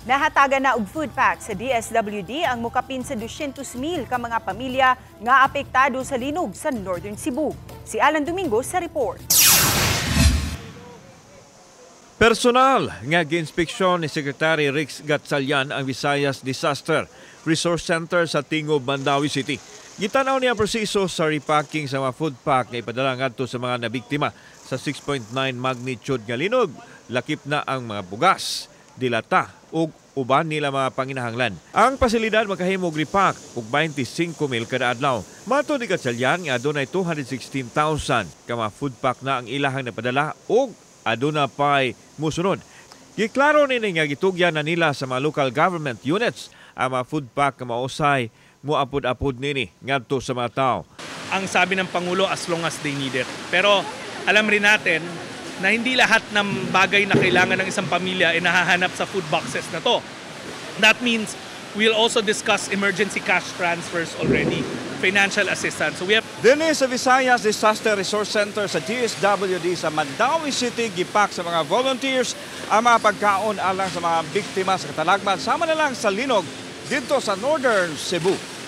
Nahatagan na og food pack sa DSWD ang mukapin sa 200,000 ka mga pamilya nga apektado sa linog sa Northern Cebu. Si Alan Domingo sa report. Personal nga giinspeksyon ni Secretary Rex Gatchalian ang Visayas Disaster Resource Center sa Tingog, Mandaue City. Gitanaw niya proseso sa repacking sa mga food pack nga ipadala ngadto sa mga nabiktima sa 6.9 magnitude nga linog. Lakip na ang mga bugas, dilata ug uban nila mga panginahanglan. Ang pasilidad makahimog repack og 25,000 kada adlaw. Matod ni Gatchalian nga adunay 216,000 ka mga food pack na ang ilahang napadala ug aduna pa'y musunod. Giklaro nini nga gitugyan na nila sa mga local government units ang mga food pack nga mausay moapod-apod nini ngadto sa mga tao. Ang sabi ng Pangulo, as long as they need it. Pero alam rin natin na hindi lahat ng bagay na kailangan ng isang pamilya ay nahahanap sa food boxes na to. That means we'll also discuss emergency cash transfers already, financial assistance. So we have Dinhi sa Visayas Disaster Resource Center sa DSWD sa Mandaue City, gipak sa mga volunteers ang mga pagkaon alang sa mga biktima sa katalagman sama na lang sa linog didto sa Northern Cebu.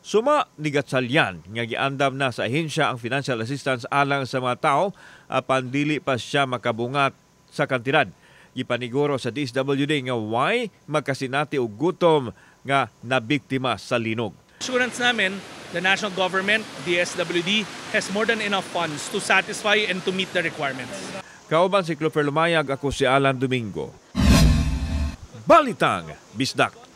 Suma ni Gatchalian nga giandam na sa ahensya ang financial assistance alang sa mga tao apan dili pa siya makabungat sa kantidad. Gipaniguro sa DSWD nga way magkasinati og gutom nga nabiktima sa linog. Assurance namin, the national government, DSWD, has more than enough funds to satisfy and to meet the requirements. Kauban si Clofer Lumayag, ako si Alan Domingo. Balitang Bisdak.